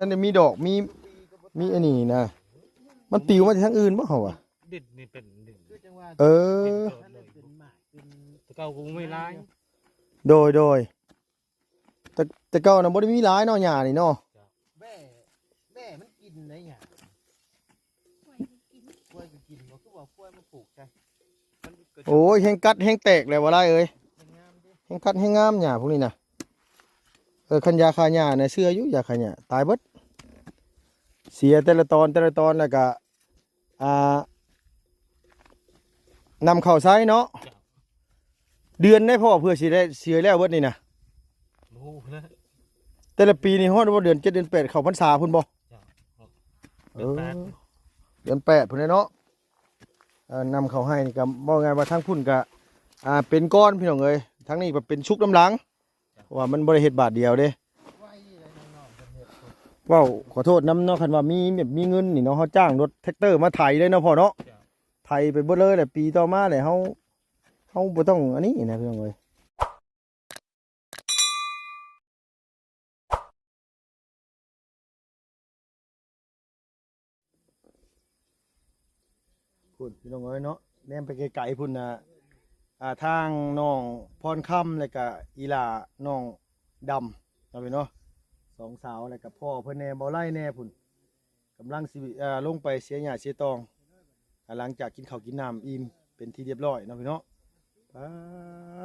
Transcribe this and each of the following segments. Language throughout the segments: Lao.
ທັນໄດ້ມີດອກ ມີ ມີອັນນີ້ນະ ມັນປິວມາຈາກທາງອື່ນບໍ່ເຮົາວ່າ? ດິນນີ້ເປັນດິນ ເອີ ດິນເກີດເລີຍ ແຕ່ເກົ່າກໍບໍ່ມີຫຼາຍ ໂດຍ ໂດຍ ແຕ່ ແຕ່ເກົ່ານະບໍ່ໄດ້ມີຫຼາຍເນາະ ຫຍ້ານີ້ເນາະ ແບ້ ແບ້ມັນກິນໄດຫຍ້າ ຄວາຍກໍກິນ ບໍ່ຄືວ່າຄວາຍມາປູກໃສ່ ໂອ້ຍ ແຮງກັດແຮງແຕກແລ້ວວ່າຫຼາຍເອີຍ ແຮງກັດແຮງງາມຫຍ້າພວກນີ້ນະ ເອີ ຄັນຢາຂ້າຫຍ້ານະເຊື່ອຢູ່ ຢາຂ້າຫຍ້າຕາຍເບິດ ເສຍແຕ່ລະຕອນ ແຕ່ລະຕອນ ແລ້ວກະ ອ່າ ນຳເຂົ້າໃຊ້ເນາະ ເດືອນໃດພໍເພື່ອຊິໄດ້ ຊິແລ້ວເບິດນີ້ນະ ບໍ່ຮູ້ນະ ແຕ່ລະປີນີ້ຮອດວ່າເດືອນເຈັດເດືອນແປດເຂົ້າພັນສາພຸ້ນບໍ່? ເອີ ເດືອນແປດພຸ້ນແຫຼະເນາະ ເອີ ນຳເຂົ້າໃຫ້ນີ້ກໍເວົ້າງ່າຍວ່າທາງພຸ້ນກໍ ອ່າ ເປັນກ່ອນພີ່ນ້ອງເອີຍ ທາງນີ້ກໍເປັນຊຸກນຳຫຼັງ ເພາະວ່າມັນບໍ່ໄດ້ເຮັດບາດດຽວເດ້ ເວົ້າຂໍໂທດນຳເນາະ ຄັນວ່າມີແບບມີເງິນນີ້ເນາະ ເຮົາຈ້າງລົດແທັກເຕີມາໄຖເລີຍເນາະພໍ່ເນາະ ໄຖໄປເບິດເລີຍ ແລ້ວປີຕໍ່ມາແລ້ວເຮົາ ເຮົາບໍ່ຕ້ອງອັນນີ້ນະພີ່ນ້ອງເອີຍ. ພຸ້ນພີ່ນ້ອງເອີຍເນາະ ແນມໄປໄກໆພຸ້ນນະ ອ່າ ທາງນ້ອງພອນຄຳ ແລ້ວກະອີ່ຫຼ້ານ້ອງດຳເນາະພີ່ເນາະ ສອງສາວ ແລ້ວກະພໍ່ເພິ່ນແດ່ ບໍ່ໄລ່ແດ່ພຸ້ນ ກຳລັງຊິ ເອີ ລົງໄປເສຍຫຍ້າເສຍຕອງ ອ່າ ຫຼັງຈາກກິນເຂົ້າກິນນ້ຳອີ່ມເປັນທີ່ຮຽບຮ້ອຍເນາະພີ່ເນາະ ປາ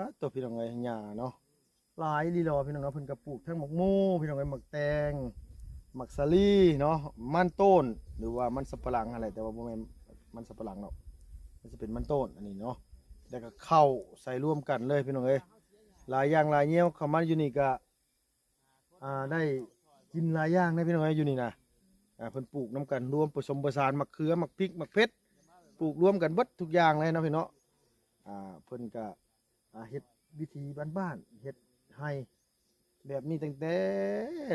ດໂທ້ ພີ່ນ້ອງເອີຍ ຫຍ້າເນາະ ຫຼາຍອີ່ຫຼີຫຼໍ ພີ່ນ້ອງເນາະ ເພິ່ນກໍປູກທັງໝາກໂມ ພີ່ນ້ອງເອີຍ ໝາກແຕງ ໝາກສາລີເນາະ ມັນຕົ້ນ ຫຼືວ່າມັນສຳປະຫຼັງຫັ້ນແຫຼະ ແຕ່ວ່າບໍ່ແມ່ນມັນສຳປະຫຼັງດອກ ມັນຊິເປັນມັນຕົ້ນອັນນີ້ເນາະ ແລ້ວກໍເຂົ້າໃສ່ລວມກັນເລີຍ ພີ່ນ້ອງເອີຍ ຫຼາຍຢ່າງຫຼາຍແນວ ເຂົ້າມາຢູ່ນີ້ກໍ ອ່າ ໄດ້ກິນຫຼາຍຢ່າງເດ້ພີ່ນ້ອງເອີຍ ຢູ່ນີ້ນະ ອ່າ ເພິ່ນປູກນຳກັນ ລວມປະສົມປະສານ ໝາກເຂືອ ໝາກພິກ ໝາກເຜັດ ປູກລວມກັນເບິດທຸກຢ່າງເລີຍເນາະພີ່ເນາະ ອ່າ ເພິ່ນກະ ອ່າ ເຮັດວິຖີບ້ານໆ ເຮັດໄຮ່ແບບນີ້ຕັ້ງແຕ່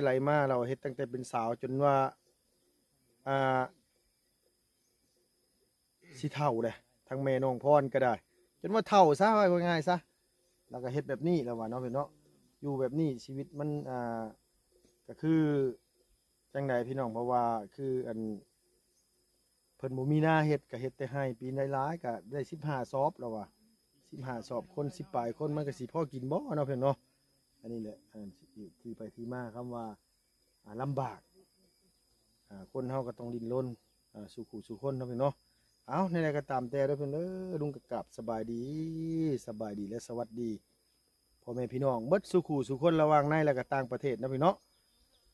ໄຫຼມາ ລາວເຮັດຕັ້ງແຕ່ເປັນສາວຈົນວ່າ ອ່າ ຊິເຖົ້າແຫຼະ ທັງແມ່ນ້ອງພອນກໍໄດ້ ຈົນວ່າເຖົ້າຊະ ເວົ້າງ່າຍໆຊະ ແລ້ວກໍເຮັດແບບນີ້ແລ້ວວ່າເນາະ ເພິ່ນເນາະ ຢູ່ແບບນີ້ຊີວິດມັນ ອ່າ ກໍຄືຈັ່ງໃດພີ່ນ້ອງ ເພາະວ່າຄືອັນ ເພິ່ນບໍ່ມີນາເຮັດ ກໍເຮັດແຕ່ໄຮ່ ປີໃດຫຼາຍກໍໄດ້ສິບຫ້າສອບແລ້ວວ່າ ສິບຫ້າສອບ ຄົນສິບປາຍຄົນ ມັນກໍຊິພໍກິນບໍ່ເນາະ ເພິ່ນເນາະ ອັນນີ້ແຫຼະ ທີ່ໄປທີ່ມາຄຳວ່າ ອ່າ ລຳບາກ ອ່າ ຄົນເຮົາກໍຕ້ອງດີ້ນລົນ ອ່າ ສູ່ຄູ່ສູ່ຄົນເນາະພີ່ນ້ອງເນາະ ເອົ້າ ແນວໃດກໍຕາມແຕ່ເດີເພິ່ນເດີ ລຸງກໍກາບສະບາຍດີ ສະບາຍດີ ແລະ ສະຫວັດດີພໍ່ແມ່ພີ່ນ້ອງເບິດສູ່ຄູ່ສູ່ຄົນ ລະຫວ່າງໃນ ແລະ ກໍຕ່າງປະເທດເນາະພີ່ນ້ອງເນາະ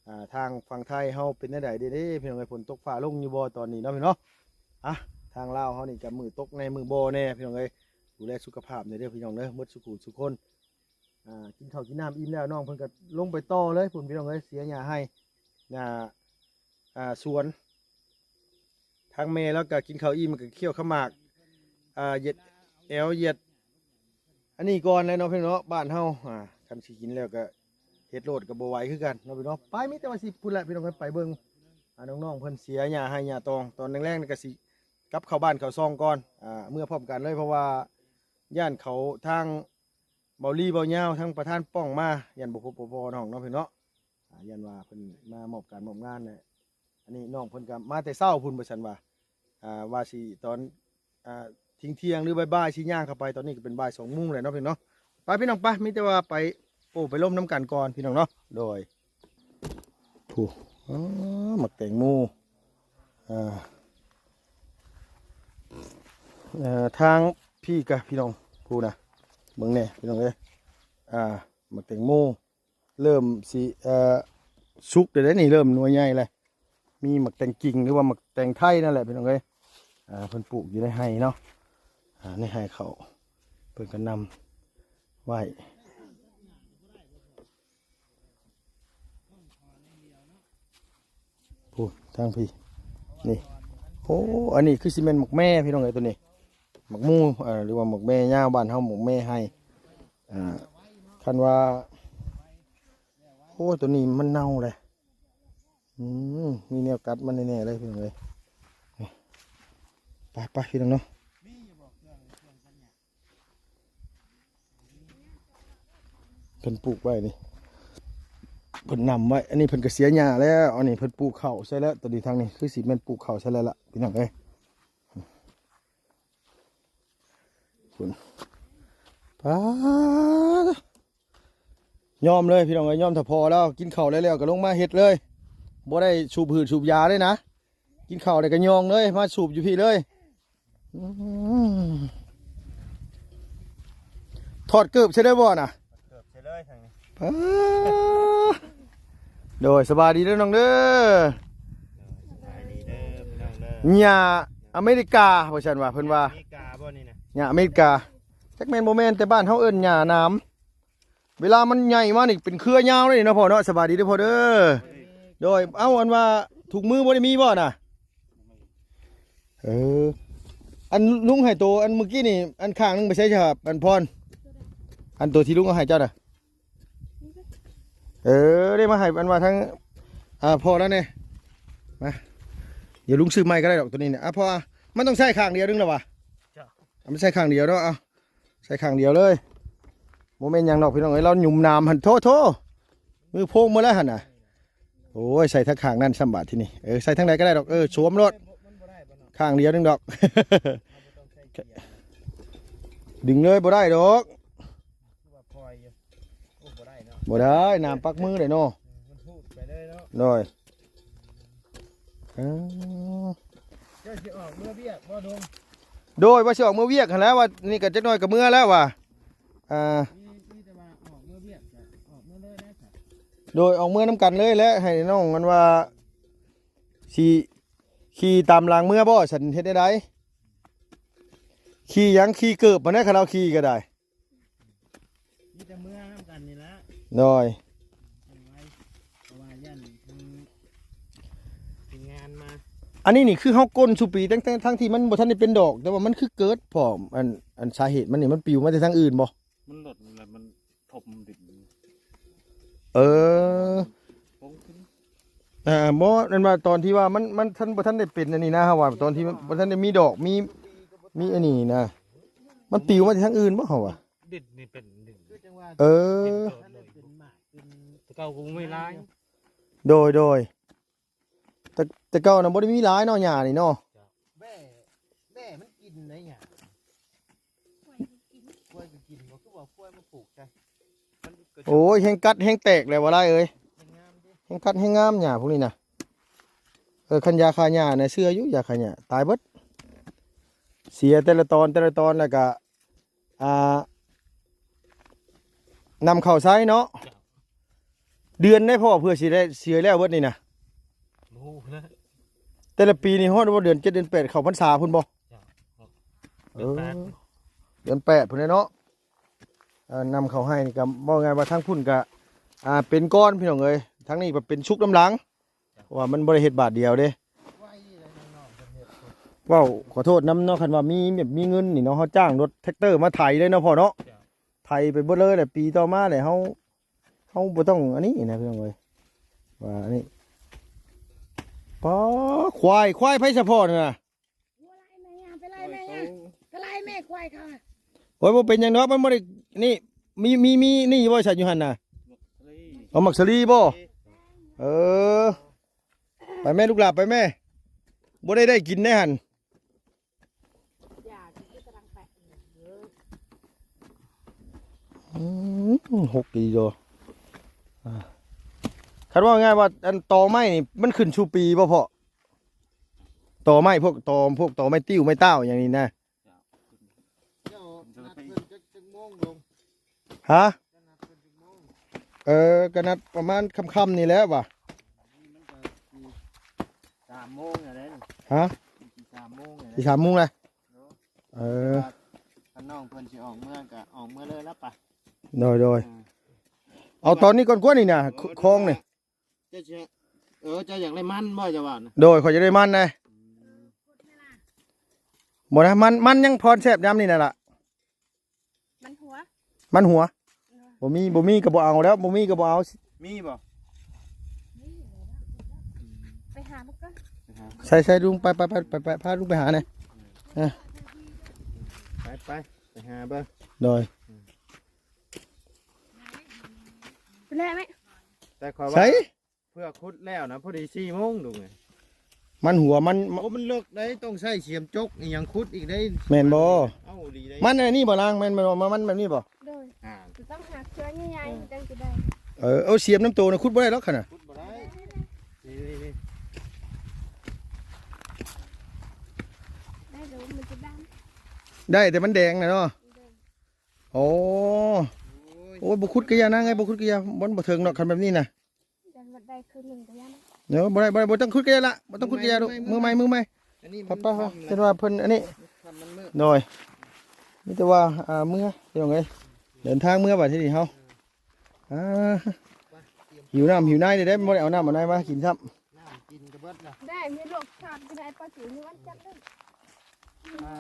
ອ່າ ທາງຝັ່ງໄທເຮົາເປັນແນວໃດເດ້ ພີ່ນ້ອງເອີຍ ຝົນຕົກຟ້າລົງຢູ່ບໍ່ຕອນນີ້ເນາະພີ່ນ້ອງເນາະ ອ່ະ ທາງລາວເຮົານີ້ກໍມື້ຕົກແດ່ມື້ບໍ່ແດ່ ພີ່ນ້ອງເອີຍ ດູແລສຸຂະພາບແດ່ເດີພີ່ນ້ອງເດີ ເບິດສູ່ຄູ່ສູ່ຄົນ ອ່າ ກິນເຂົ້າກິນນ້ຳອີ່ມແລ້ວ ນ້ອງເພິ່ນກໍລົງໄປຕໍ່ເລີຍພຸ້ນ ພີ່ນ້ອງເອີຍ ເສຍຫຍ້າໄຮ່ ຫຍ້າ ອ່າ ສວນ ທາງແມ່ລາວກໍກິນເຂົ້າອີ່ມ ກໍຄ້ຽວເຂົ້າໝາກ ອ່າ ຢຽດແອວ ຢຽດອັນນີ້ກ່ອນແຫຼະເນາະ ພີ່ນ້ອງເນາະ ບ້ານເຮົາ ອ່າ ຄັນຊິກິນແລ້ວກໍເຮັດໂລດກໍບໍ່ໄຫວຄືກັນເນາະ ພີ່ນ້ອງເນາະ ໄປ ມີແຕ່ວ່າຊິພຸ້ນແຫຼະ ພີ່ນ້ອງເອີຍ ໄປເບິ່ງ ອ່າ ນ້ອງໆເພິ່ນເສຍຫຍ້າໄຮ່ຫຍ້າຕອງ ຕອນແລງໆນີ້ກໍຊິກັບເຂົ້າບ້ານເຂົ້າຊ່ອງກ່ອນ ອ່າ ເມືອພ້ອມກັນເລີຍ ເພາະວ່າຢ້ານເຂົາທາງ ເບົາຫຼີເບົາຍາວ ທັງປະທານປ້ອງມາ ຢ້ານບໍ່ພົບບໍ່ພໍ້ນ້ອງເນາະ ພີ່ນ້ອງເນາະ ອ່າ ຢ້ານວ່າເພິ່ນມາມອບການມອບງານແຫຼະ ອັນນີ້ນ້ອງເພິ່ນກໍມາແຕ່ເຊົ້າພຸ້ນ ວ່າຊັ້ນວ່າ ອ່າ ວ່າຊິຕອນ ອ່າ ທ່ຽງໆ ຫຼື ບ່າຍໆ ຊິຍ່າງເຂົ້າໄປ ຕອນນີ້ກໍເປັນບ່າຍສອງໂມງແລ້ວເນາະ ພີ່ນ້ອງເນາະ ໄປ ພີ່ນ້ອງ ໄປ ມີແຕ່ວ່າໄປ ໂອ້ ໄປລົມນຳກັນກ່ອນ ພີ່ນ້ອງເນາະ ໂດຍ ຜູ້ ອໍ ໝາກແຕງໂມ ອ່າ ເອີ ທາງພີ້ກະພີ່ນ້ອງ ຜູ້ນະ ເບິ່ງແດ່ພີ່ນ້ອງເອີຍ ອ່າ ໝາກແຕງໂມເລີ່ມຊິ ເອີ ສຸກແລ້ວເດ້ນີ້ ເລີ່ມໜ່ວຍໃຫຍ່ແລ້ວ ມີໝາກແຕງກິງ ຫຼືວ່າໝາກແຕງໄທນັ້ນແຫຼະພີ່ນ້ອງເອີຍ ອ່າ ເພິ່ນປູກຢູ່ໃນໄຮ່ເນາະ ອ່າ ໃນໄຮ່ເຂົາ ເພິ່ນກໍນຳໄວ້ ພຸ້ນທາງພີ້ ນີ້ ໂອ້ ອັນນີ້ຄືຊິແມ່ນໝາກແມພີ່ນ້ອງເອີຍ ໂຕນີ້ ໝາກໝູ່ ເອີ ຫຼືວ່າໝາກແມຍາວ ບ້ານເຮົາໝາກແມໄຮ່ ອ່າ ຄັນວ່າ ໂອ້ ໂຕນີ້ມັນເນົ່າແຫຼະ ອືມ ມີແນວກັດມັນແນ່ໆເລີຍພີ່ນ້ອງເອີຍ ໄປໆ ພີ່ນ້ອງເນາະ. ເພິ່ນປູກໄວ້ນີ້ ເພິ່ນນຳໄວ້. ອັນນີ້ເພິ່ນກໍເສຍຫຍ້າແລ້ວ. ອັນນີ້ເພິ່ນປູກເຂົ້າໃສ່ແລ້ວ. ຕອນນີ້ທາງນີ້ຄືຊິແມ່ນປູກເຂົ້າໃສ່ແລ້ວລະ ພີ່ນ້ອງເອີຍ. ພຸ້ນ ປາດ ຍອມເລີຍພີ່ນ້ອງເອີຍ, ຍອມຖ້າພໍແລ້ວ. ກິນເຂົ້າໄດ້ແລ້ວກໍລົງມາເຮັດເລີຍ, ບໍ່ໄດ້ສູບຫືດສູບຢາເລີຍນະ. ກິນເຂົ້າໄດ້ກໍຍ່ອງເລີຍ, ມາສູບຢູ່ພີ້ເລີຍ. ອືມ ຖອດເກີບໃສ່ໄດ້ບໍ່ນະ? ເກີບໃສ່ເລີຍທາງນີ້. ປາດ ໂດຍ ສະບາຍດີເດີນ້ອງເດີ. ສະບາຍດີເດີພີ່ນ້ອງເດີ. ຫຍ້າອາເມລິກາວ່າຊັ້ນວ່າ ເພິ່ນວ່າ ຫຍ້າອາເມລິກາບໍ່ນີ້ນະ? ຫຍ້າອາເມລິກາ. ຈັກແມ່ນບໍ່ແມ່ນ, ແຕ່ບ້ານເຮົາເອີ້ນຫຍ້າໜາມ. ເວລາມັນໃຫຍ່ມານີ້ເປັນເຄືອຍາວເລີຍເນາະພໍ່ເນາະ. ສະບາຍດີເດີພໍ່ເດີ. ໂດຍ ເອົ້າ ອັນວ່າຖົງມືບໍ່ໄດ້ມີບໍ່ນະ? ເອີ ອັນລຸງໃຫ້ໂຕອັນມື້ກີ້ນີ້ ອັນຂ້າງໜຶ່ງໄປໃສຊະ ອັນພອນ? ອັນໂຕທີ່ລຸງເອົາໃຫ້ເຈົ້ານະ? ເອີ ໄດ້ມາໃຫ້ ອັນວ່າທາງ ອ່າ ພໍ່ລາວແດ່. ມາ ດຽວລຸງຊື້ໃໝ່ກໍໄດ້ດອກໂຕນີ້ນະ. ອ່າ ພໍ່ ມັນຕ້ອງໃຊ້ຂ້າງດຽວໜຶ່ງລະຫວາ? ເຈົ້າ ມັນໃຊ້ຂ້າງດຽວເນາະ. ເອົາ ໃສ່ຂ້າງດຽວເລີຍ. ບໍ່ແມ່ນຫຍັງດອກພີ່ນ້ອງເອີຍ, ລາວຫຍຸ່ມໜາມຫັ້ນ. ໂທ້ໆ ມືໂພງໝົດແລ້ວຫັ້ນນະ. ໂອ້ຍ ໃສ່ທາງຂ້າງນັ້ນຊ້ຳບາດທີນີ້. ເອີ ໃສ່ທາງໃດກໍໄດ້ດອກ. ເອີ ສວມໂລດ ຂ້າງດຽວໜຶ່ງດອກ. ດຶງເລີຍ ບໍ່ໄດ້ດອກ. ຄືວ່າປ່ອຍຢູ່. ໂອ້ ບໍ່ໄດ້ເນາະ. ບໍ່ໄດ້ ໜາມປັກມືເດ້ເນາະ. ອືມ ມັນຮູດໄປເລີຍເນາະ. ໂດຍ ເອີ ເຈົ້າຊິອອກເມືອວຽກບໍ່ ດົງ? ໂດຍ ວ່າຊິອອກເມືອວຽກຫັ້ນແຫຼະ, ວ່ານີ້ກໍຈັກໜ້ອຍກໍເມືອແລ້ວວ່າ. ອ່າ ມີ ມີແຕ່ວ່າອອກເມືອວຽກ ກໍອອກເມືອເລີຍໄດ້. ໂດຍ ອອກເມືອນຳກັນເລີຍແຫຼະ. ໃຫ້ນ້ອງມັນວ່າຊິຂີ່ຕາມຫຼັງເມືອບໍ່? ຊັ້ນເຮັດແນວໃດ? ຂີ່ຫຍັງ? ຂີ່ເກີບຫັ້ນແຫຼະ ຄັນເຮົາຂີ່ກໍໄດ້. ມີແຕ່ເມືອນຳກັນນີ້ລະ. ໂດຍ ເພາະວ່າຢ້ານທາງທີມງານມາ. ອັນນີ້ນີ້ຄືເຮົາກົ້ນສູ່ປີ ຕັ້ງແຕ່ທັງທີ່ມັນບໍ່ທັນໄດ້ເປັນດອກ, ແຕ່ວ່າມັນຄືເກີດພ້ອມ. ອັນ ອັນສາເຫດມັນນີ້ ມັນປິວມາແຕ່ທາງອື່ນບໍ່? ມັນລົດ ມັນ ມັນຖົມດິນ. ເອີ ປົງຂຶ້ນ. ອ່າ ບໍ່ ນັ້ນວ່າຕອນທີ່ວ່າມັນ ມັນທັນ ບໍ່ທັນໄດ້ເປັນອັນນີ້ນະ, ເຮົາວ່າຕອນທີ່ມັນບໍ່ທັນໄດ້ມີດອກ ມີ ມີອັນນີ້ນະ, ມັນປິວມາຈາກທາງອື່ນບໍ່ ເຮົາວ່າ? ດິນນີ້ເປັນດິນ ເອີ ດິນເກີດເລີຍ. ແຕ່ເກົ່າບໍ່ມີຫຼາຍ. ໂດຍ ໂດຍ. ແຕ່ ແຕ່ເກົ່ານະບໍ່ໄດ້ມີຫຼາຍເນາະ ຫຍ້ານີ້ເນາະ. ແບ້ ແບ້ມັນກິນໄດ້ຫຍ້າ. ຄວາຍກໍກິນບໍ່ ຄືວ່າຄວາຍມາປູກໃສ່. ໂອ້ຍ ແຮງກັດແຮງແຕກແລ້ວວ່າຫຼາຍເອີຍ. ແຮງກັດແຮງງາມຫຍ້າພວກນີ້ນະ. ເອີ ຄັນຢາຂ້າຫຍ້ານະ ເຊື່ອຢູ່ ຢາຂ້າຫຍ້າ ຕາຍເບິດ. ເສຍແຕ່ລະຕອນ ແຕ່ລະຕອນ ແລ້ວກະ ອ່າ ນຳເຂົ້າໃຊ້ເນາະ. ເດືອນໃດພໍ່ ເພື່ອຊິໄດ້ ຊິແລ້ວເບິດນີ້ນະ? ບໍ່ຮູ້ນະ. ແຕ່ລະປີນີ້ຮອດວ່າເດືອນເຈັດເດືອນແປດ ເຂົ້າພັນສາພຸ້ນບໍ່? ເອີ ເດືອນແປດພຸ້ນແຫຼະເນາະ. ເອີ ນຳເຂົ້າໃຫ້ນີ້ກໍເວົ້າງ່າຍວ່າທາງພຸ້ນກໍ ອ່າ ເປັນກ່ອນພີ່ນ້ອງເອີຍ, ທາງນີ້ກໍເປັນສຸກນຳຫຼັງ. ເພາະວ່າມັນບໍ່ໄດ້ເຮັດບາດດຽວເດ້. ເວົ້າຂໍໂທດນຳເນາະ, ຄັນວ່າມີແບບມີເງິນນີ້ເນາະ ເຮົາຈ້າງລົດແທັກເຕີມາໄຖເລີຍເນາະພໍ່ເນາະ. ໄຖໄປເບິດເລີຍແຫຼະ, ປີຕໍ່ມາແຫຼະ ເຮົາ ເຮົາບໍ່ຕ້ອງອັນນີ້ນະພີ່ນ້ອງເອີຍ ວ່າອັນນີ້. ປ້າ ຄວາຍ ຄວາຍໃຜສະພໍ້ນະ? ໄປໄລ່ແມ່ ໄປໄລ່ແມ່ ໄປໄລ່ແມ່ຄວາຍເຂົາ. ໂອ້ຍ ບໍ່ເປັນຫຍັງດອກ ມັນບໍ່ໄດ້ນີ້. ມີ ມີ ມີນີ້ບໍ່ ສັດຢູ່ຫັ້ນນະ? ເອົາໝາກສາລີບໍ່? ເອີ ໄປແມ່ລູກຫຼານ ໄປແມ່ ບໍ່ໄດ້ ໄດ້ກິນໄດ້ຫັ້ນ. ອືມ ຫົກດີໂດ. ອ່າ ຄັນເວົ້າງ່າຍວ່າ ອັນ ຕໍໄມ້ນີ້ ມັນຂຶ້ນສູ່ປີບໍ່ພໍ່? ຕໍໄມ້ ພວກຕໍ ພວກຕໍໄມ້ຕິ້ວ ໄມ້ຕ້າວ ຫຍັງນີ້ນະ. ເຈົ້ານັດເພິ່ນຈັກ ຈັກໂມງລົງ? ຮະ? ເຈົ້ານັດເພິ່ນຈັກໂມງ? ເອີ ກໍນັດປະມານຄ່ຳໆນີ້ແຫຼະວ່າ. ນີ້ມັນກໍຊິສາມໂມງແລ້ວເດ້. ຮະ? ຊິສາມໂມງແລ້ວ ຊິສາມໂມງແລ້ວ. ໂດຍ. ເອີ ຄັນນ້ອງເພິ່ນຊິອອກເມືອກໍອອກເມືອເລີຍລະປະ. ໂດຍ ໂດຍ. ເອີ ເອົາຕອນນີ້ກ່ອນກວ່ານີ້ນະ ເອີ ຄອງນີ້. ເຈົ້າຊິ ເອີ ເຈົ້າຢາກໄດ້ມັນບໍ່ ເຈົ້າວ່ານະ? ໂດຍ ຂ້ອຍຢາກໄດ້ມັນນະ. ອືມ ບໍ່ນະ ມັນ ມັນຍັງພອນແຊບຍາມນີ້ນະລະ. ມັນຫົວ ມັນຫົວ. ເອີ ບໍ່ມີ ບໍ່ມີກໍບໍ່ເອົາແລ້ວ ບໍ່ມີກໍບໍ່ເອົາ. ມີບໍ່? ໄປຫາມາກ່ອນ. ໄປຫາ ໃສ່ ໃສ່ລຸງ ໄປ ໄປ ໄປ ໄປ ພາລຸງໄປຫາແດ່. ເອີ ໄປ ໄປ ໄປຫາເບິ່ງ. ໂດຍ. ອືມ ໄປແລ້ວແມ່. ແຕ່ຂ້ອຍວ່າ ໃສ ເພື່ອຂຸດແລ້ວນະ ພໍດີສີ່ໂມງ ລຸງເອີຍ. ມັນຫົວມັນ ໂອ້ ມັນເລິກໄດ໋ ຕ້ອງໃຊ້ສຽມຈົກອີ່ຫຍັງຂຸດອີກໄດ໋. ແມ່ນບໍ່? ເອົາອີ່ຫຼີໄດ໋. ມັນອັນນີ້ບໍ່ນາງ? ແມ່ນບໍ່? ມັນ ມັນແບບນີ້ບໍ່? ໂດຍ ອ່າ ຈະຕ້ອງຫາເຄື່ອງໃຫຍ່ໆ ເອີ ຈັ່ງຊິໄດ້. ເອີ ເອົາສຽມນຳໂຕນະ ຂຸດບໍ່ໄດ້ດອກຫັ້ນນະ. ຂຸດບໍ່ໄດ້. ນີ້ໆໆ ໄດ້ ແຕ່ມັນຈະດຳ. ໄດ້ ແຕ່ມັນແດງນະເນາະ. ໂດຍ ໂອ້ ໂອ້ຍ ໂອ້ຍ ບໍ່ຂຸດກະຢ່ານາງເອີຍ ບໍ່ຂຸດກະຢ່າ ມັນບໍ່ເຖິງດອກ ຄັນແບບນີ້ນະ. ຍັງບໍ່ໄດ້ຄືນໜຶ່ງກະຢ່ານະ. ເນາະ ບໍ່ໄດ້ ບໍ່ໄດ້ ບໍ່ຕ້ອງຂຸດກະຢ່າລະ ບໍ່ຕ້ອງຂຸດກະຢ່າລູກ. ມືໃໝ່ ມືໃໝ່ ມືໃໝ່ ອັນນີ້ ໄປໆ ມັນ ເຫັນວ່າເພິ່ນອັນນີ້ ໂດຍ ມີແຕ່ວ່າ ອ່າ ເມືອ ພີ່ນ້ອງເອີຍ ເດີນທາງເມືອບາດທີນີ້ເຮົາ. ອ່າ ຫິວນ້ຳຫິວໃນເດ້ ບໍ່ໄດ້ເອົານ້ຳເອົາໃນມາກິນຊ້ຳ. ນ້ຳກິນກະເບິດລະ ໄດ້ມີລູກຊາດຢູ່ໃນປາຈິວຢູ່ວັນຈັນເດີ. ອ່າ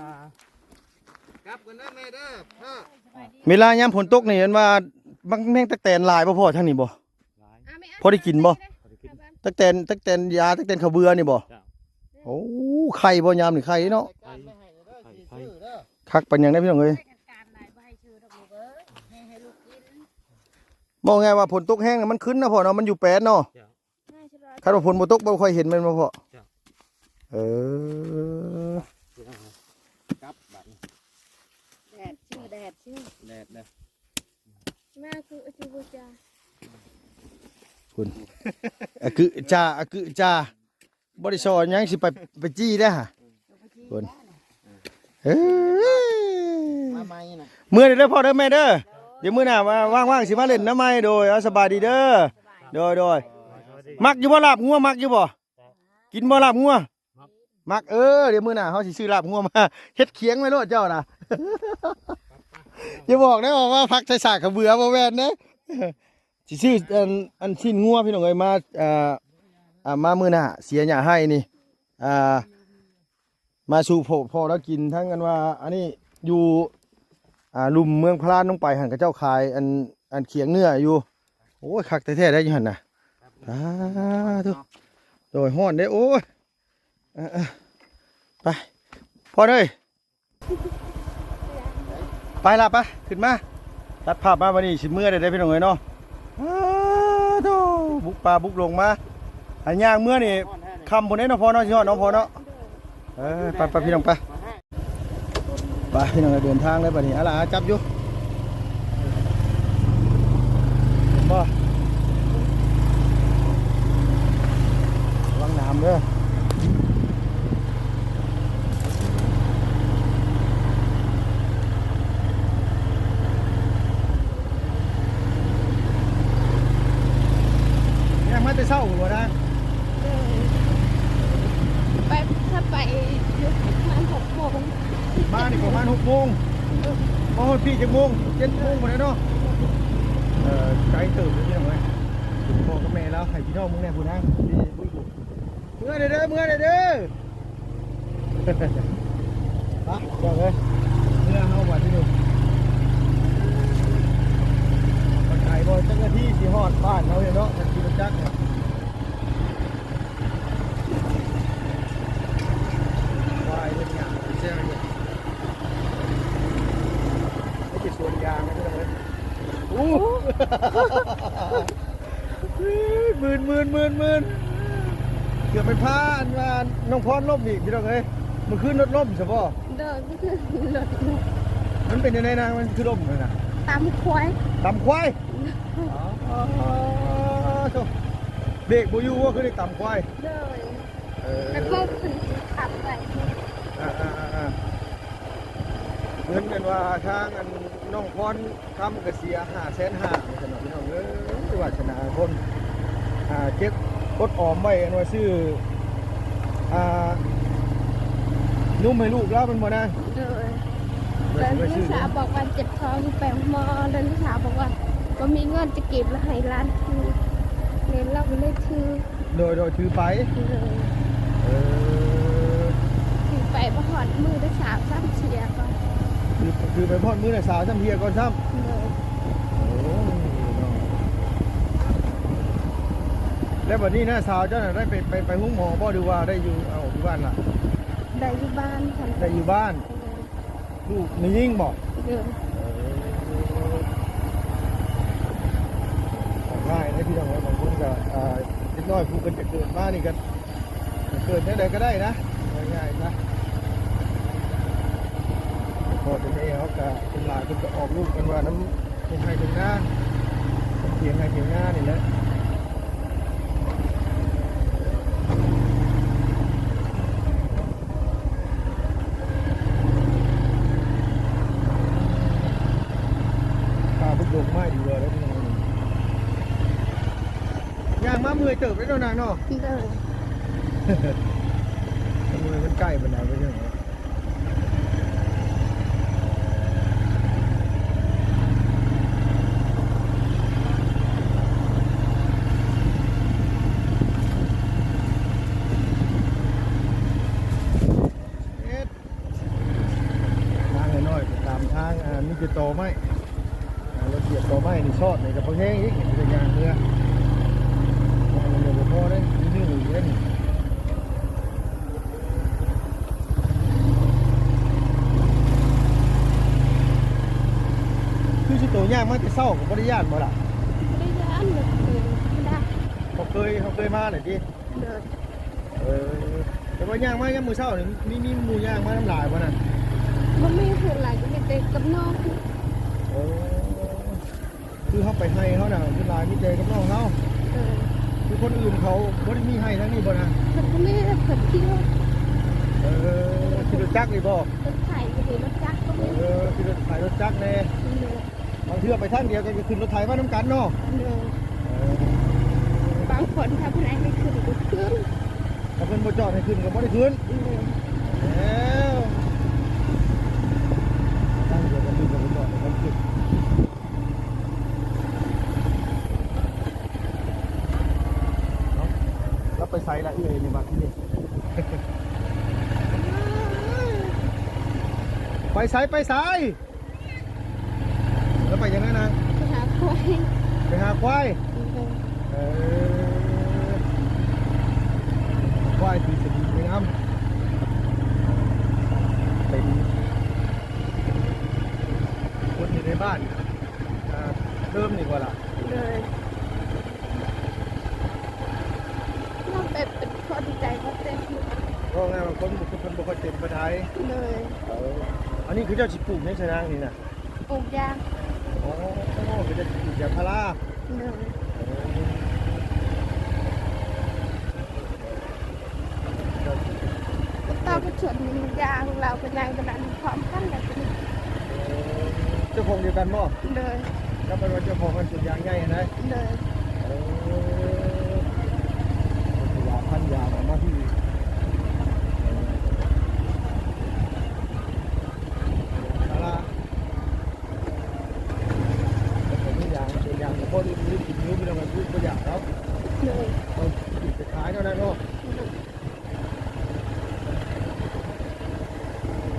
ກັບກັນເດີແມ່ເດີ. ເວລາຍາມຝົນຕົກນີ້ ເຫັນວ່າບັກແມງຕັກແຕນຫຼາຍບໍ່ພໍ່ ທາງນີ້ບໍ່? ພໍໄດ້ກິນບໍ່? ຕັກແຕນ ຕັກແຕນຢາ ຕັກແຕນເຂົ້າເບືອນີ້ບໍ່? ໂອ້ ໄຂ່ບໍ່ຍາມນີ້ ໄຂ່ເນາະ. ຄັກປານຫຍັງເດ້ພີ່ນ້ອງເອີຍ. ເວົ້າງ່າຍວ່າຝົນຕົກແຮງນະ ມັນຂຶ້ນນະພໍ່ເນາະ ມັນຢູ່ແປດເນາະ. ຄັນວ່າຝົນບໍ່ຕົກບໍ່ຄ່ອຍເຫັນແມ່ນບໍ່ພໍ່? ເອີ ກັບບາດນີ້ ແດດຊື່ ແດດຊື່ ແດດເດີ. ມາຄືອາກິບູຈາ ພຸ້ນ ອາກຶຈາ ອາກຶຈາ ບໍ່ໄດ້ສອນຫຍັງ ຊິໄປ ໄປຈີ້ເດ້ຫະ ພຸ້ນ. ເອີຍ ມາໃໝ່ນະ ເມືອເດີພໍ່ເດີແມ່ເດີ. ດຽວມື້ໜ້າວ່າງໆ ຊິມາຫຼິ້ນນຳໃໝ່. ໂດຍ ເອົາ ສະບາຍດີເດີ. ໂດຍໆ ມັກຢູ່ບໍ່ລາບງົວ ມັກຢູ່ບໍ່? ກິນບໍ່ລາບງົວ? ມັກ ເອີ ດຽວມື້ໜ້າເຮົາຊິຊື້ລາບງົວມາເຮັດຂຽງໄວ້ໂລດເຈົ້ານະ. ຢ່າບອກເດີວ່າຜັກໃສ່ສາກກະເບືອ ບໍ່ແມ່ນເດ້. ຊິຊື້ອັນ ອັນຊີ້ນງົວພີ່ນ້ອງເອີຍ ມາ ອ່າ ອ່າ ມາມື້ໜ້າເສຍຫຍ້າໄຮ່ນີ້ ອ່າ ມາສູ່ພໍ່ ພໍ່ລາວກິນ. ທັງອັນວ່າອັນນີ້ຢູ່ ອ່າ ລຸ່ມເມືອງພະລານລົງໄປຫັ້ນ ເຂົາເຈົ້າຂາຍອັນ ອັນຂຽງເນື້ອຢູ່. ໂອ້ຍ ຄັກແທ້ໆ ໄດ້ຢູ່ຫັ້ນນະ. ສາທຸ ໂດຍ ຮ້ອນເດ້. ໂອ້ຍ ເອີ ເອີ ໄປ ພໍ່ເອີຍ ໄປລະ ໄປ ຂຶ້ນມາ. ຕັດພາບມາບັດນີ້ຊິເມືອໄດ້ເດ້ພີ່ນ້ອງເອີຍເນາະ. ອ້າໂທ້ ບຸກປ່າບຸກດົງມາ ຫາຍ່າງເມືອນີ້ຄ່ຳພຸ້ນເດ້ເນາະພໍ່ເນາະ ຊິຮອດເນາະພໍ່ເນາະ. ເອີ ໄປໆ ພີ່ນ້ອງ ໄປ ໄປພີ່ນ້ອງ ເດີນທາງເລີຍບັດນີ້. ອາລາ ຈັບຢູ່ ເຫັນບໍ່? ລະວັງໜາມເດີ. ຍ່າງມາແຕ່ເຊົ້າບໍ່ນາງ? ໂດຍ ໄປ ຖ້າໄປຢູ່ປະມານຫົກໂມງ ມານີ້ປະມານຫົກໂມງ. ໂດຍ ມາຮອດພີ້ຈັກໂມງ? ເຈັດໂມງພຸ້ນແຫຼະເນາະ. ເອີ ໄກເຕີບເລີຍພີ່ນ້ອງເອີຍ. ພໍ່ກັບແມ່ລາວໃຫ້ພີ່ນ້ອງເບິ່ງແດ່ພຸ້ນນະ. ເມືອເດີ ເມືອເດີ. ໄປ ເຈົ້າເອີຍ ເມືອເຮົາບາດທີນີ້. ປານໃດບໍ່ ຈັກນາທີຊິຮອດບ້ານເຮົາເນາະ ຈັກຂີ່ລົດຈັກເນາະ. ຄວາຍເຮັດຫຍັງແຊວຢູ່ ເຮັດແຕ່ສວນຢາງນະພີ່ນ້ອງເອີຍ. ໂອ້ ໂອ້ ມື່ນໆໆໆ ເກືອບໄປພາອັນວ່ານ້ອງພອນລົ້ມອີກພີ່ນ້ອງເອີຍ. ມື້ຄືນລົດລົ້ມຊະບໍ່? ໂດຍ ມື້ຄືນລົດລົ້ມ. ມັນເປັນຈັ່ງໃດນາງ ມັນຄືລົ້ມຫັ້ນນະ? ຕຳຄວາຍ ຕຳຄວາຍ. ອໍ ໂທ້ ເບຣກບໍ່ຢູ່ບໍ່ ຄືໄດ້ຕຳຄວາຍ. ໂດຍ ເອີ ແລ້ວກໍຂຶ້ນຂັບໄປ. ອ່າໆໆໆ ເງິນ ເງິນວ່າທາງອັນນ້ອງພອນ ຄຳກະເສຍຫ້າແສນຫ້າ ວ່າຊັ້ນເນາະ ພີ່ນ້ອງເອີຍ. ວາສະໜາຄົນ ອ່າ ເກັບອົດອອມໄວ້ ອັນວ່າຊື້ ອ່າ ນົມໃຫ້ລູກລາວແມ່ນບໍ່ນາງ? ໂດຍ ແລ້ວລູກສາວບອກວ່າເຈັບທ້ອງ ຊິໄປໂຮງໝໍ ແລ້ວລູກສາວບອກວ່າບໍ່ມີເງິນຈະເກັບ ແລ້ວໃຫ້ຫຼານຖື ແລ້ວລາວກໍເລີຍຖື. ໂດຍ ໂດຍ ຖືໄປ. ໂດຍ ເອີ ຖືໄປບໍ່ຮອດມື້ ສາວຊ້ຳເສຍກ່ອນ. ຖື ຖືໄປບໍ່ຮອດມື້ ສາວຊ້ຳເສຍກ່ອນຊ້ຳ. ໂດຍ ໂອ້ ເນາະ. ແລ້ວບັດນີ້ນ້າສາວເຈົ້ານະ ໄດ້ໄປ ໄປ ໄປໂຮງໝໍບໍ່ ຫຼືວ່າໄດ້ຢູ່ ເອົາ ຢູ່ບ້ານລະ? ໄດ້ຢູ່ບ້ານ ໄດ້ຢູ່ບ້ານ. ໂດຍ ລູກແມ່ຍິງບໍ່? ໂດຍ ເອີ ອອກຫຼາຍ ພີ່ນ້ອງເອີຍ ບາງຄົນກໍ ອ່າ ເດັກນ້ອຍຜູ້ເພິ່ນຈະເກີດມານີ້ກໍ ເກີດແນວໃດກໍໄດ້ນະ ວ່າງ່າຍໆຊະ. ພໍ່ແຕ່ແມ່ເຮົາກໍສ່ວນຫຼາຍເພິ່ນກໍອອກລູກກັນວ່ານຳທົ່ງໄຮ່ທົ່ງນາ ນຳຖຽງໄຮ່ຖຽງນານີ້ແຫຼະ. ປ່າບຸກດົກມາອີກແລ້ວເດ້ພີ່ນ້ອງ. ຍ່າງມາເມື່ອຍເຕີບເດ້ເນາະນາງເນາະ. ໂດຍ. ເມື່ອຍ ມັນໃກ້ປານໃດເບິ່ງເນາະ. ທາງນ້ອຍໆ ໄປຕາມທາງ ອ່າ ມີແຕ່ຕໍໄມ້ ອ່າ ລົດສຽບຕໍໄມ້ນີ້ຊອດນີ້ກໍພໍແຮງອີກ ນີ້ເປັນຢ່າງເມືອ ຍັງບໍ່ພໍເດ້ ມີໜຶ່ງອີກເດ້ນີ້. ຄືຊິໂຕຍ່າງມາແຕ່ເຊົ້າກໍບໍ່ໄດ້ຢ້ານບໍ່ລະ? ບໍ່ໄດ້ຢ້ານ ບໍ່ເຄີຍ ບໍ່ເຄີຍ ເຮົາເຄີຍມາແຫຼະຕິ. ໂດຍ. ເອີ ແຕ່ວ່າຍ່າງມາຍາມມື້ເຊົ້ານີ້ ມີ ມີໝູ່ຍ່າງມານຳຫຼາຍບໍ່ນະ? ບໍ່ມີ ສ່ວນຫຼາຍກໍມີແຕ່ກັບນ້ອງ. ໂອ້ ຄືເຮົາໄປໄຮ່ເຮົານະ ສ່ວນຫຼາຍມີແຕ່ກັບນ້ອງເຮົາ. ໂດຍ. ຄືຄົນອື່ນເຂົາບໍ່ໄດ້ມີໄຮ່ທາງນີ້ບໍ່ນະ? ເພິ່ນກໍມີ ເພິ່ນຂີ່ລົດ. ເອີ ຂີ່ລົດຈັກນີ້ບໍ່? ລົດໄຖກໍມີ ລົດຈັກກໍມີ. ເອີ ຂີ່ລົດໄຖລົດຈັກແດ່. ໂດຍ. ບາງເທື່ອໄປທາງດຽວກັນກໍຂຶ້ນລົດໄຖມານຳກັນເນາະ. ໂດຍ. ເອີ ບາງຄົນຖ້າຜູ້ໃດໃຫ້ຂຶ້ນກໍຂຶ້ນ ຖ້າເພິ່ນບໍ່ຈອດໃຫ້ຂຶ້ນກໍບໍ່ໄດ້ຂຶ້ນ. ໂດຍ. ແລ້ວ ທາງດຽວກັນຂຶ້ນກໍບໍ່ຈອດໃຫ້ເພິ່ນຂຶ້ນເນາະ. ແລ້ວໄປໃສລະເອື້ອຍນີ້ບັດນີ້? ໄປໃສ ໄປໃສ? ແລ້ວໄປຈັ່ງໃດນະ? ໄປຫາຄວາຍ. ໄປຫາຄວາຍ? ໂດຍ. ເອີ ຄວາຍທີ່ສະບີໄປນຳ ເປັນຄົນຢູ່ໃນບ້ານ ອ່າ ເດີມນີ້ບໍ່ລະ? ໂດຍ. ນ້ອງແບບເປັນຄົນໃຈບໍ່ເຕັມ. ເວົ້າງ່າຍວ່າຄົນ ຄົນບໍ່ຄ່ອຍເຕັມປານໃດ. ໂດຍ. ເອີ ອັນນີ້ເຂົາເຈົ້າຊິປູກຫຍັງຊະນາງນີ້ນະ? ປູກຢາງ. ອໍ ເຂົາເຈົ້າຊິປູກຢາງພາລາ. ໂດຍ. ເອີ ເຈົ້າ ເຂົາເຈົ້າກໍສວນຢາງ ລາວກໍໃຫຍ່ປານນັ້ນ ພ້ອມກັນແຫຼະ. ເອີ ເຈົ້າຂອງດຽວກັນບໍ່? ໂດຍ. ກໍແປວ່າເຈົ້າຂອງອັນສວນຢາງໃຫຍ່ຫັ້ນນະ? ໂດຍ. ເອີ ຢາງ ພັນຢາງອອກມາທີ່ ເອີ ພາລາ ແລ້ວກໍມີຢາງ ສວນຢາງກໍພໍໄດ້ກິນຢູ່ ພີ່ນ້ອງ ຄືບໍ່ຢາກເນາະ. ໂດຍ. ເອົາກິນໄປຂາຍເນາະນາງເນາະ. ໂດຍ.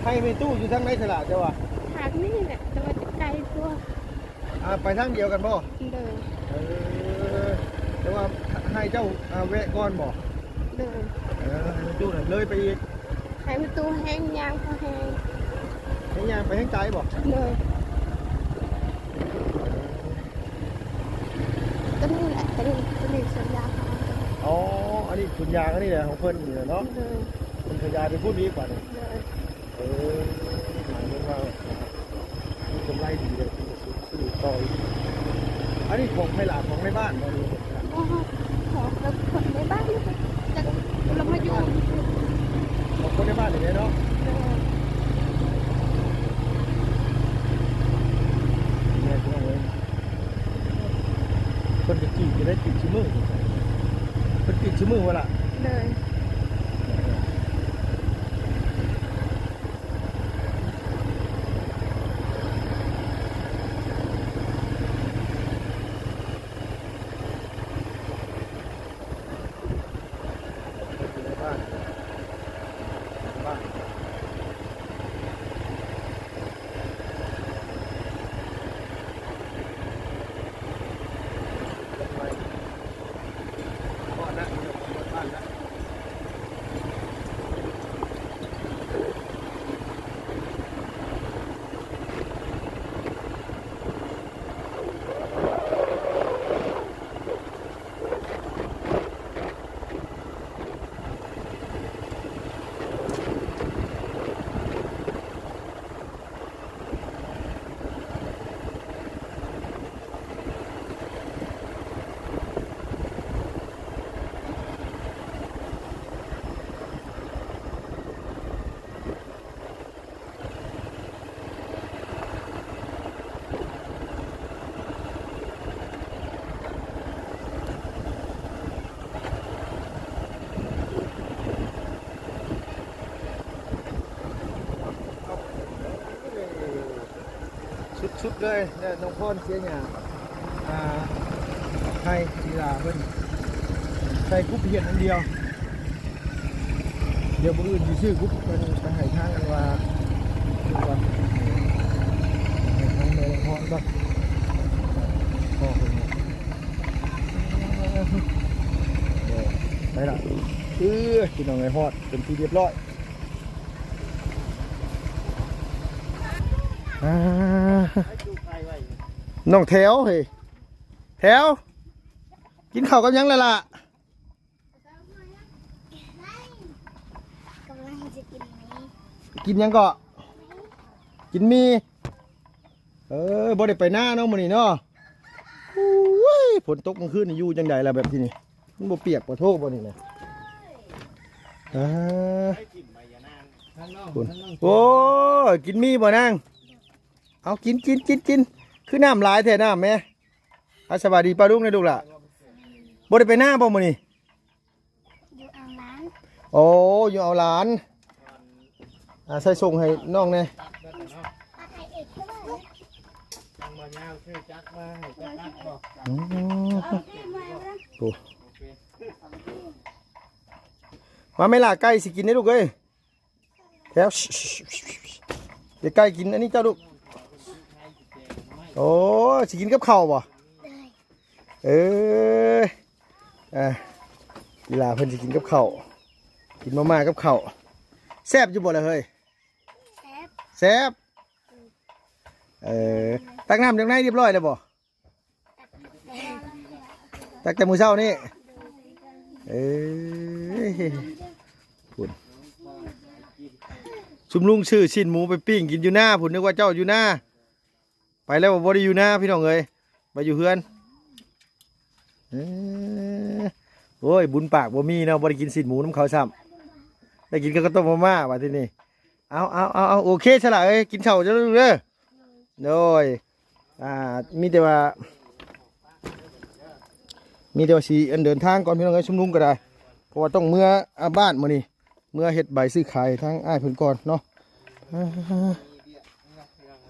ໄຮ່ແມ່ຕູ້ຢູ່ທາງໃດຊະລະ ເຈົ້າວ່າ? ທາງນີ້ແຫຼະ ແຕ່ວ່າຈະໄກກວ່າ. ອ່າ ໄປທາງດຽວກັນບໍ່? ໂດຍ. ເອີ ແຕ່ວ່າໃຫ້ເຈົ້າ ອ່າ ແວະກ່ອນບໍ່? ໂດຍ. ເອີ ໃຫ້ຕູ້ນະເລີຍໄປອີກ. ໃຫ້ຕູ້ແຮງຍ່າງພໍແຮງ. ແຮງຍ່າງໄປແຮງໄກບໍ່? ໂດຍ. ຕົວນີ້ແຫຼະ ຕົວນີ້ ຕົວນີ້ສວນຢາງເຮົາ. ອໍ ອັນນີ້ສວນຢາງ ອັນນີ້ແຫຼະຂອງເພິ່ນນີ້ແຫຼະເນາະ. ໂດຍ. ເພິ່ນຂະຫຍາຍໄປພຸ້ນອີກບາດນີ້. ໂດຍ. ເອີ ໝາຍເຖິງວ່າມີກຳໄລດີເດ້ ເພິ່ນກໍຊື້ ຊື້ຕໍ່ອີກ. ອັນນີ້ຂອງໃຜລະ ຂອງໃນບ້ານບໍ່ ຫຼືວ່າຂອງ ຂອງແບບຄົນໃນບ້ານນີ້ ຈັກລະມາຢູ່ ຂອງຄົນໃນບ້ານນີ້ແຫຼະເນາະ. ໂດຍ. ແມ່ນພີ່ນ້ອງເອີຍ ເພິ່ນກໍກຣີດຢູ່ໄດ໋ ກຣີດຊຸມື້ ເພິ່ນກຣີດຊຸມື້ບໍ່ລະ? ໂດຍ. ເລີຍ ແລ້ວນ້ອງພອນເສຍຫຍ້າ ອ່າ ໃຫ້ອີຫຼ້າເພິ່ນໃສ່ກຸບເຮັດອັນດຽວ. ດຽວມື້ອື່ນຊິຊື້ກຸບເພິ່ນໄປໃຫ້ທາງອັນວ່າ ໃຫ້ທາງແມ່ນ້ອງພອນກ່ອນ ພໍ່ເພິ່ນ. ເອີ ໄປລະ ເອີ ພີ່ນ້ອງເອີຍ ຮອດເປັນທີ່ຮຽບຮ້ອຍ. ອ່າ ນ້ອງແຖວເຮີ້ຍ ແຖວ ກິນເຂົ້າກັບຫຍັງແລ້ວລະ? ກຳລັງຈະກິນໝີ່. ກິນຫຍັງເກາະ? ກິນໝີ່. ເອີ ບໍ່ໄດ້ໄປນາເນາະມື້ນີ້ເນາະ. ໂອ້ຍ ຝົນຕົກມື້ຄືນນີ້ຢູ່ຈັ່ງໃດລະແບບທີ່ນີ້? ມັນບໍ່ປຽກບໍ່ໂທບໍ່ນີ້ນະ? ອ່າ ພຸ້ນ ໂອ້ຍ ກິນໝີ່ບໍ່ນາງ? ເອົາ ກິນ ກິນ ກິນ ກິນ ຄືນ້ຳຫຼາຍແທ້ນ້ຳແມ? ອ່າ ສະບາຍດີປ້າລຸງເດີລູກຫຼ້າ. ບໍ່ໄດ້ໄປນາບໍ່ມື້ນີ້? ຢູ່ເອົາຫຼານ. ໂອ້ ຢູ່ເອົາຫຼານ. ອ່າ ໃສ່ສົ່ງໃຫ້ນ້ອງແດ່. ອືມ ໂອ້ ມາແມ່ຫຼ້າ ໄກ່ຊິກິນເດ້ລູກເອີຍ. ແຖວ ເດໄກ່ກິນອັນນີ້ເຈົ້າລູກ. ໂອ້ ຊິກິນກັບເຂົ້າບໍ່? ເອີ ອ່າ ອີຫຼ້າເພິ່ນຊິກິນກັບເຂົ້າ ກິນມາມ່າກັບເຂົ້າ. ແຊບຢູ່ບໍ່ລະເຮີ້ຍ? ແຊບ ແຊບ. ເອີ ຕັກນ້ຳຈາກໃນຮຽບຮ້ອຍແລ້ວບໍ່? ຕັກແຕ່ມື້ເຊົ້ານີ້. ເອີ ພຸ້ນ ຊຸມລຸງຊື້ຊີ້ນໝູໄປປີ້ງກິນຢູ່ນາພຸ້ນ ນຶກວ່າເຈົ້າຢູ່ນາ. ໄປແລ້ວບໍ່ໄດ້ຢູ່ນາພີ່ນ້ອງເອີຍ ໄປຢູ່ເຮືອນ. ເອີ ໂອ້ຍ ບຸນປາກບໍ່ມີເນາະ ບໍ່ໄດ້ກິນຊີ້ນໝູນຳເຂົາຊ້ຳ ໄດ້ກິນກັບເຂົ້າຕົ້ມມາມ່າບາດທີນີ້. ເອົາ ເອົາ ເອົາ ເອົາ ໂອເຄຊະລະເອີຍ ກິນເຂົ້າເດີ້ລູກເດີ. ໂດຍ ອ່າ ມີແຕ່ວ່າ ມີແຕ່ວ່າຊິອັນເດີນທາງກ່ອນພີ່ນ້ອງເອີຍ ຊຸມລຸງກໍໄດ້ ເພາະວ່າຕ້ອງເມືອ ອ່າ ບ້ານມື້ນີ້ ເມືອເຮັດໃບຊື້ຂາຍທາງອ້າຍເພິ່ນກ່ອນເນາະ.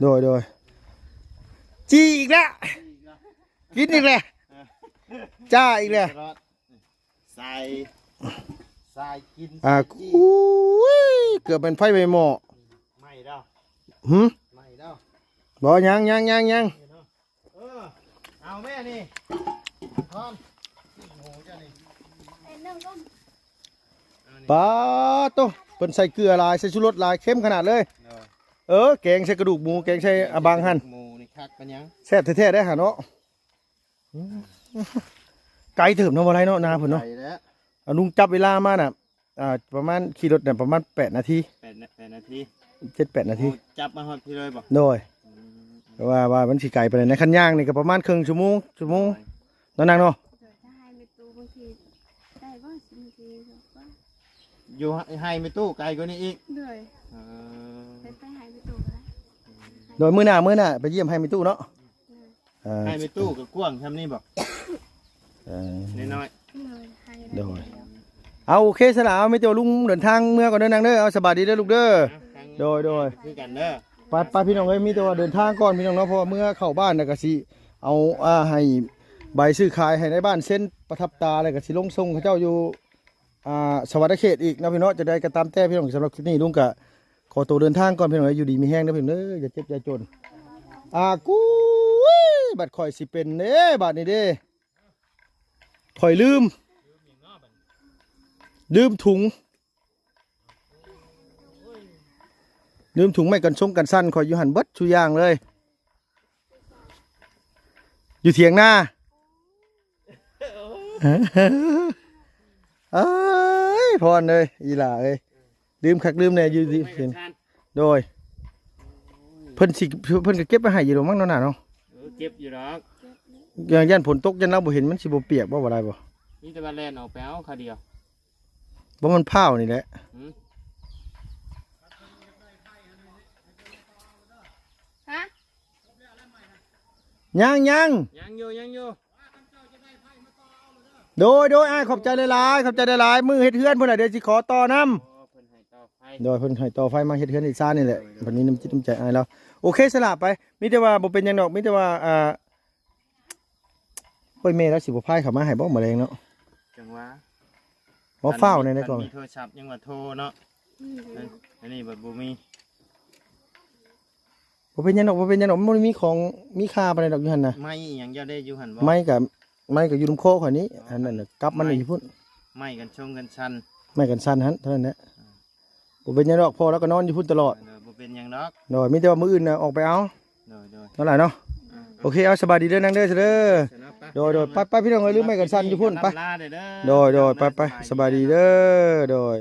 ໂດຍ ໂດຍ ຈີ່ອີກແລ້ວ ກິນອີກແລ້ວ ຈ້າອີກແລ້ວ. ສາຍ ສາຍກິນ ອ່າ ສາຍຈີ່ ອຸ້ຍ ເກືອບແມ່ນໄຟໄໝ້ໝໍ້ ໄໝ້ແລ້ວ ຫື ໄໝ້ແລ້ວ ບໍ່ ຍັງ ຍັງ ຍັງ ຍັງ ເອີ ເອົາແມ່ນີ້ ຄອນ ໂອ້ ເຈົ້ານີ້ ປາໂຕ ເພິ່ນໃສ່ເກືອຫຼາຍ ໃສ່ຊູລົດຫຼາຍ ເຄັມຂະໜາດເລີຍ. ໂດຍ ເອີ ແກງໃສ່ກະດູກໝູ ແກງໃສ່ອະບັງຫັ້ນ ໝູນີ້ຄັກປານຫຍັງ ແຊບແທ້ໆ ໄດ໋ຫາເນາະ. ອືມ ໄກເຕີບເນາະ ບໍ່ໄດ້ເນາະ ນາເພິ່ນເນາະ ໄກແລ້ວ. ອາ ລຸງຈັບເວລາມານະ ອ່າ ປະມານຂີ່ລົດນະ ປະມານແປດນາທີ ແປດນາ ແປດນາທີ ເຈັດແປດນາທີ. ໂອ້ ຈັບມາຮອດພີ້ເລີຍບໍ່? ໂດຍ ອືມ ແຕ່ວ່າ ວ່າມັນຊິໄກປານໃດນະ ຄັນຍ່າງນີ້ກໍປະມານເຄິ່ງຊົ່ວໂມງ ຊົ່ວໂມງ ໂດຍ ເນາະນາງເນາະ. ໂດຍ ຖ້າໃຫ້ແມ່ຕູ້ບາງທີໄດ້ບໍ່ ສິບນາທີກວ່າ ຢູ່ໃຫ້ແມ່ຕູ້ໄກກວ່ານີ້ອີກ. ໂດຍ ເອີ ໄປ ໄປໃຫ້ແມ່ຕູ້ກໍໄດ້. ໂດຍ ມື້ໜ້າ ມື້ໜ້າໄປຢ້ຽມໃຫ້ແມ່ຕູ້ເນາະ. ເອີ ໃຫ້ແມ່ຕູ້ກໍກວ້າງຊ່ຳນີ້ບໍ່? ເອີ ນ້ອຍໆ ໂດຍ ເອົາ ໂອເຄຊະລະ ເອົາ ມີແຕ່ວ່າລຸງເດີນທາງເມືອກ່ອນເດີນາງເດີ. ເອົາ ສະບາຍດີເດີລູກເດີ. ໂດຍ ໂດຍ ຄືກັນເດີ. ໄປ ໄປ ພີ່ນ້ອງເອີຍ ມີແຕ່ວ່າເດີນທາງກ່ອນພີ່ນ້ອງເນາະ ເພາະວ່າເມືອເຂົ້າບ້ານແລ້ວກໍຊິເອົາ ອ່າ ໃຫ້ໃບຊື້ຂາຍໃຫ້ນາຍບ້ານເຊັນປະທັບຕາ ແລ້ວກໍຊິລົງສົ່ງເຂົາເຈົ້າຢູ່ ອ່າ ສະຫວັນນະເຂດອີກເນາະພີ່ນ້ອງເນາະ. ຈັ່ງໃດກໍຕາມແຕ່ພີ່ນ້ອງ ສຳລັບຄລິບນີ້ລຸງກໍຂໍໂຕເດີນທາງກ່ອນພີ່ນ້ອງເອີຍ. ຢູ່ດີມີແຮງເດີພີ່ນ້ອງເດີ ຢ່າເຈັບຢ່າຈົນ. ອ່າ ກູ້ຍ ບັດຂ້ອຍຊິເປັນເດ້ ບາດນີ້ເດ້ ຂ້ອຍລືມ ລືມຖົງ ລືມຖົງໄມ້ກັນຊົງກັນສັ່ນຂ້ອຍຢູ່ຫັ້ນເບິດສູ່ຢ່າງເລີຍ ຢູ່ຖຽງນາ. ເອີຍ ພອນເອີຍ ອີຫຼ້າເອີຍ ລືມຄັກລືມແນ່ຢູ່ທີ່ເຫັນ. ໂດຍ ເພິ່ນຊິ ເພິ່ນກໍເກັບໄວ້ໃຫ້ຢູ່ດອກມັ້ງເນາະ ນ້າເນາະ. ເອີ ເກັບຢູ່ດອກ ຢ້ານ ຢ້ານຝົນຕົກ ຢ້ານລາວບໍ່ເຫັນ ມັນຊິບໍ່ປຽກບໍ່ ບໍ່ໄດ້ບໍ່? ມີແຕ່ວ່າແລ່ນອອກໄປເອົາຄາວດຽວ. ບໍ່ ມັນພ້າວນີ້ແຫຼະ. ຫື ຮະ? ຍັງ ຍັງ ຍັງຢູ່ ຍັງຢູ່. ໂດຍ ໂດຍ ອ້າຍ ຂອບໃຈຫຼາຍໆ ຂອບໃຈຫຼາຍໆ. ມື້ເຮັດເຮືອນພຸ້ນແຫຼະ ດຽວຊິຂໍຕໍ່ນຳ. ໂອ້ ເພິ່ນໃຫ້ຕໍ່ ໂດຍ ເພິ່ນໃຫ້ຕໍ່ໄຟມາເຮັດເຮືອນເຮັດຊານນີ້ແຫຼະ ເພິ່ນມີນ້ຳຈິດນ້ຳໃຈໃຫ້ລາວ. ໂອເຄ ສະຫຼະໄປ ມີແຕ່ວ່າບໍ່ເປັນຫຍັງດອກ ມີແຕ່ວ່າ ອ່າ ໂອ້ຍ ແມ່ລາວຊິບໍ່ພາຍເຂົ້າມາໃຫ້ບໍ່ ມື້ແລງເນາະ? ຈັ່ງວ່າ ບໍ່ຟ້າວແດ່ໆ ກ່ອນ ມີໂທລະສັບຍັງວ່າໂທເນາະ. ອືມ ອັນນີ້ບັດບໍ່ມີ. ບໍ່ເປັນຫຍັງດອກ ບໍ່ເປັນຫຍັງດອກ ມັນບໍ່ໄດ້ມີຂອງມີຄ່າປານໃດດອກຢູ່ຫັ້ນນະ. ໄມ້ອີ່ຫຍັງເຈົ້າໄດ້ຢູ່ຫັ້ນບໍ່? ໄມ້ກະ ໄມ້ກະຢູ່ນຳຄໍຂ້ອຍນີ້. ອໍ ອັນນັ້ນນະ ກັບມັນຢູ່ພຸ້ນ. ໄມ້ກັນຊົງກັນສັ່ນ ໄມ້ກັນສັ່ນຫັ້ນເທົ່ານັ້ນແຫຼະ. ບໍ່ເປັນຫຍັງດອກ ພໍ່ລາວກໍນອນຢູ່ພຸ້ນຕະຫຼອດ. ເອີ ບໍ່ເປັນຫຍັງດອກ. ໂດຍ ມີແຕ່ວ່າມື້ອື່ນນະອອກໄປເອົາ. ໂດຍໆ ນັ້ນແຫຼະເນາະ. ອືມ ໂອເຄ ເອົາ ສະບາຍດີເດີນາງເດີ ເດີ. ໂດຍໆ ໄປໆ ພີ່ນ້ອງເອີຍ ລືມໄມ້ກັນສັ່ນຢູ່ພຸ້ນ ໄປ. ໂດຍໆ ໄປໆ ສະບາຍດີເດີ ໂດຍ.